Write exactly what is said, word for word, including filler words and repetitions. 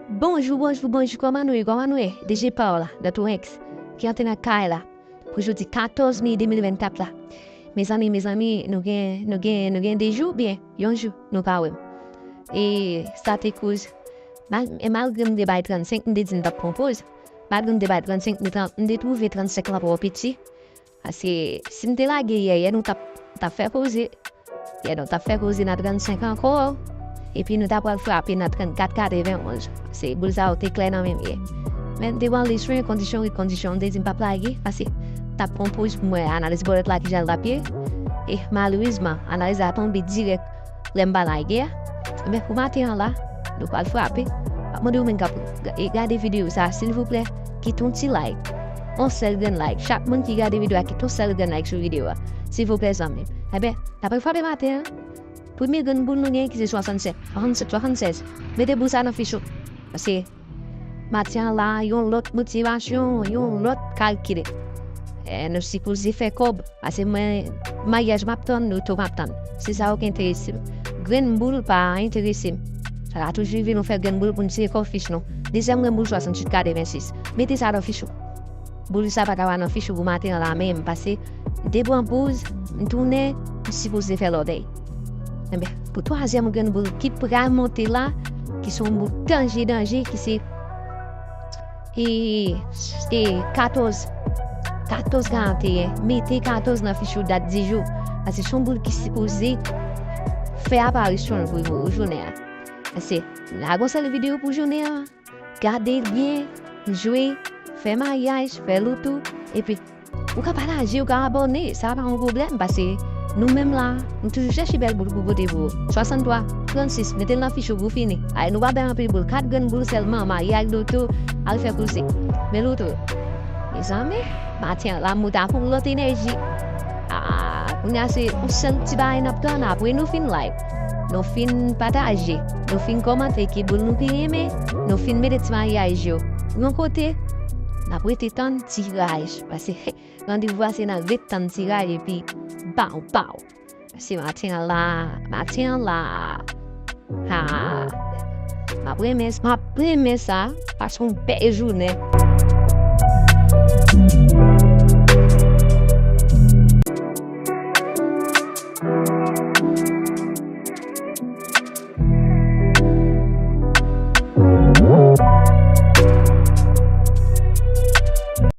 Bonjou, bonjou, bonjou, kòman nou ye, kòman nou ye? D J Paola, The Two X, ki antre nan kay la pou jodi katòz me de mil vennkat la. Mezanmi, mezanmi, nou gen, nou gen, nou gen de jou, byen, yon jou, nou pa wè m. E sa te koz, mal, e malgre m te bay trannsenk, m te di m t ap pran poz. Malgre m te bay trannsenk, m te, m te twouve trannsenk lan twò piti. Paske si m te lage yè, yè nou t ap, t ap fè koze. Yè nou t ap fè koze nan trannsenk ankò. Epi nou ta pral frape nan trannkat katrevenonz. Se boul sa yo te klè nan men m yè. Men m te pran li swen kondisyon, kondisyon, m te di m p ap lage, paske t ap pran poz pou m wè analiz bòlèt la kijan l t ap ye. E malerezman, analiz la tonbe dirèk lè m pa lage a. Men pou maten an la, nou pral frape. M ap mande ou menm k ap ga- e gade videyo sa, silvouplè, kite yon ti like. Yon sèl grenn like. Chak moun ki gade videyo a, kite yon sèl grenn like sou videyo a. Silvouplè, zanmi m. Enben, n ap frape maten an. Premye grenn boul nou gen ki se swasannsèt, swasannsèt, swasannsèz. Mete boul sa nan fich ou. Paske maten an la, yon lòt motivasyon, yon lòt kalkile. E, nou sipoze fè kòb. Paske mwen, maryaj m ap tann, loto m ap tann. Se sa yo ki enterese m. Grenn boul pa enterese m. Sa ka toujou rive nou fè grenn boul pou n tire kò fich nou. Dezyèm grenn boul, swasantuit katrevensis. Mete sa nan fich ou. Boul sa pa ka pa nan fich ou pou maten an la menm, paske m te pran poz, m tounen, m sipoze fè lòdèy. Enben, pou twazyèm grenn boul ki pral monte la, ki se yon boul danje, danje, ki se, e, e, katòz, katòz karanteyen, mete katòz nan fich ou, dat di jou, paske se yon boul ki sipoze fè aparisyon l pou, pou jounen an. Paske, n a gon sèl videyo pou jounen an. Gade l byen, jwe, fè maryaj, fè loto, epi ou ka pataje, ou ka abòne, sa pa yon pwoblèm, paske nou menm la, nou toujou chèche bèl boul pou pote pou ou. Swasanntwa, trannsis, mete l nan fich ou pou fini. Ay, nou pa bay anpil boul, kat grenn boul sèlman, maryaj, loto, al fè koze. Men loto, mezanmi, maten an la, m ta pran lòt enèji. Ah, kounye a se yon sèl ti bagay n ap tann apre nou fin like, nou fin pataje, nou fin kòmante ki boul nou pi renmen, nou fin mete ti maryaj yo yon kote, n ap rete tann tiraj. Paske, he, randevou a se nan ret tann tiraj epi baw, baw. Se maten an la, maten an la. Ha. M ap renmen, m ap renmen sa, pase yon bèl jounen.